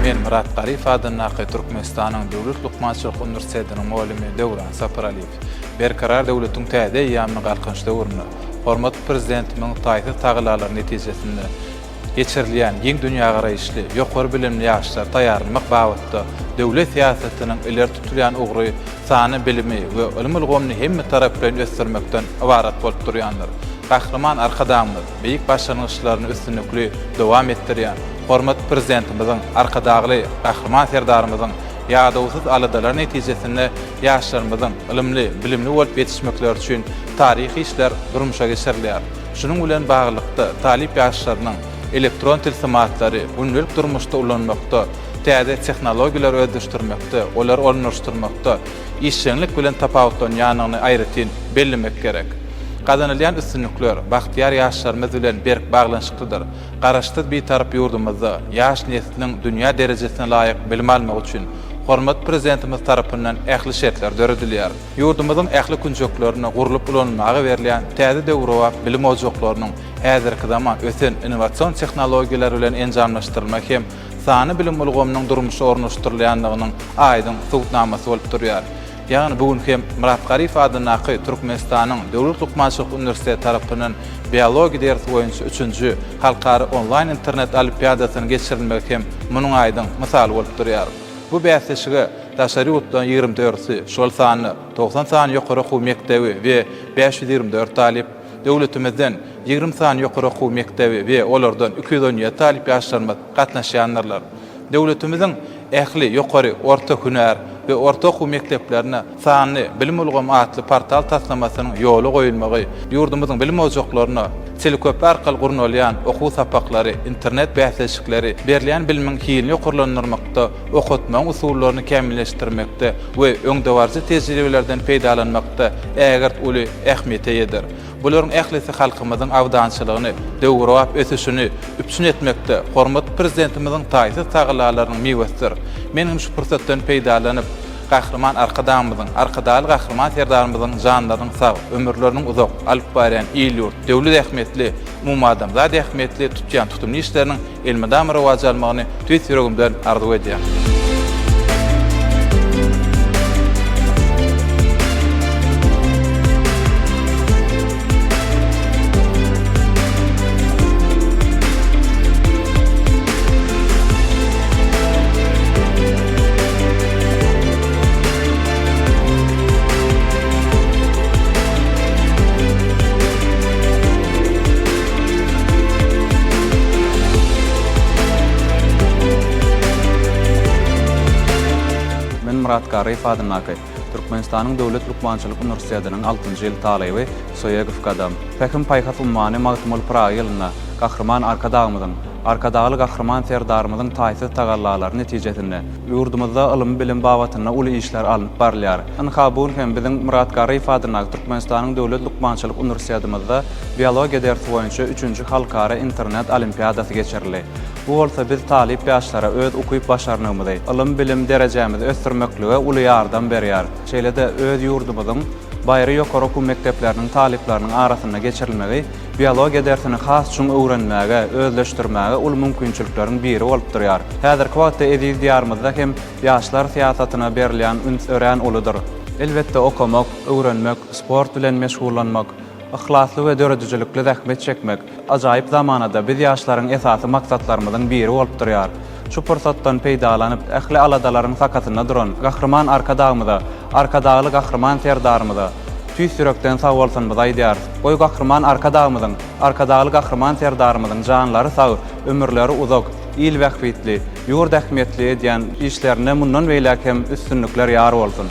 Men Myrat Garyýew adyndaky Türkmenistanyň Döwlet lukmançylyk uniwersitetiniň mugallymy Döwran Saparaliýew. Berkarar döwletiň täze eýýamynyň Galkynyş döwründe hormatly Prezidentimiziň taýsyz tagallalary netijesinde geçirilýän giň dünýägaraýyşly, ýokary bilimli ýaşlary taýýarlamak babatda döwlet syýasatynyň ileri tutulýan ugry sanly bilimi we ylym ulgamyny hemmetaraplaýyn ösdürmekden ybarat bolup durýandyr. Gahryman Arkadagymyz beýik başlangyçlaryny üstünlikli dowam etdirýän hormatly Prezidentimiziň, Arkadagly Gahryman Serdarymyzyň ýadawsyz aladalary netijesinde ýaşlarymyzyň ylymly, bilimli bolup ýetişmekleri üçin taryhy işler durmuşa geçirilýär. Şunuň bilen baglylykda, talyp ýaşlarynyň elektron tilsimatlary gündelik durmuşda ulanmakda, täze tehnologiýalary özleşdirmekde, olary ornaşdyrmakda işjeňlik bilen tapawutlanýandygyny aýratyn bellemek gerek. Gazanylýan üstünlikler bagtyýar ýaşlarymyz bilen berk baglanyşyklydyr. Garaşsyz, Bitarap ýurdumyzda ýaş nesliň dünýä derejesine laýyk bilim almagy üçin hormatly Prezidentimiz tarapyndan ähli şertler döredilýär. Ýurdumyzyň ähli künjeklerinde gurlup ulanylmaga berilýän täze döwrebap bilim ojaklarynyň häzirki zaman ösen innowasion tehnologiýalar bilen enjamlaşdyrylmagy hem sanly bilim ulgamynyň durmuşa ornaşdyrylýandygynyň aýdyň subutnamasy bolup durýar. Ýagny bu gün hem Myrat Garyýew adyndaky Türkmenistanyň Döwlet lukmançylyk uniwersiteti tarapyndan biologiýa dersi boýunça üçünji halkara onlaýn internet olimpiadasynyň geçirilmegi hem munuň aýdyň mysaly bolup durýar. Bu bäsleşige daşary ýurtlaryň 24-si, şol sanda 90 sany ýokary okuw mekdebi we 524 talyp, döwletimizden 20 sany ýokary okuw mekdebi we olardan 217 talyp ýaşlarymyz gatnaşýandyrlar. Döwletimiziň ähli ýokary, orta hünär we orta okuw mekdeplerinde Sanly bilim ulgamy atly portal taslamasynyň ýola goýulmagy, ýurdumyzyň bilim ojaklarynda teleköpri arkaly gurnalýan okuw sapaklary, internet bäsleşikleri berilýän bilimiň hilini ýokarlandyrmakda, okatmagyň usullaryny kämilleşdirmekde we öňdebaryjy tejribelerden peýdalanmakda ägirt uly ähmiýete eýedir. Bularyň ählisi halkymyzyň abadançylygyny, döwrebap ösüşini üpjün etmekde hormatly Prezidentimiziň taýsyz tagallalarynyň miwesidir. Men hem şu pursatdan peýdalanyp, Gahryman Arkadagymyzyň, Arkadagly Gahryman Serdarymyzyň janlarynyň sag, ömürleriniň uzak, alyp barýan il-ýurt, döwlet ähmiýetli, umumadamzat ähmiýetli tutýan tutumly işleriniň elmydama rowaç almagyny tüýs ýüregimden arzuw edýän. Men Myrat Garryýew adyndaky Türkmenistanyň Döwlet lukmançylyk uniwersitetiniň altynjy ýyl talyby Soýegow Gadam. Pähim-paýhas ummany Magtymguly Pyragy ýylynda Gahryman Arkadagymyzyň, Arkadagly Gahryman Serdarymyzyň taýsyz tagallalary netijesinde ýurdumyzda ylym-bilim babatynda uly işler alnyp barylýar. Ynha, bu gün hem biziň Myrat Garryýew adyndaky Türkmenistanyň Döwlet lukmançylyk uniwersitetimizde biologiýa dersi boýunça üçünji halkara internet olimpiadasy geçirildi. Bu bolsa biz talyp ýaşlara öz ukyp-başarnygymyzy, ylym-bilim derejämizi ösdürmeklige uly ýardam berýär. Şeýle-de öz ýurdumyzyň baýry ýokary okuw mekdepleriniň talyplarynyň arasynda geçirilmegi biologiýa dersini has çuň öwrenmäge, özleşdirmäge uly mümkinçilikleriň biri bolup durýar. Häzirki wagtda eziz Diýarymyzda hem ýaşlar syýasatyna berilýän üns örän uludyr. Elbetde, okamak, öwrenmek, sport bilen meşgullanmak, yhlasly we döredijilikli zähmet çekmek ajaýyp zamanada biz ýaşlaryň esasy maksatlarymyzyň biri bolup durýar. Şu pursatdan peýdalanyp, ähli aladalaryň sakasynda duran Gahryman Arkadagymyza, Arkadagly Gahryman Serdarymyza tüýs ýürekden sagbolsunymyzy aýdýarys. Goý Gahryman Arkadagymyzyň, Arkadagly Gahryman Serdarymyzyň janlary sag, ömürleri uzak, Il bähbitli, ýurt ähmiýetli edýän işlerinde mundan beýläk hem üstünlikler ýar bolsun!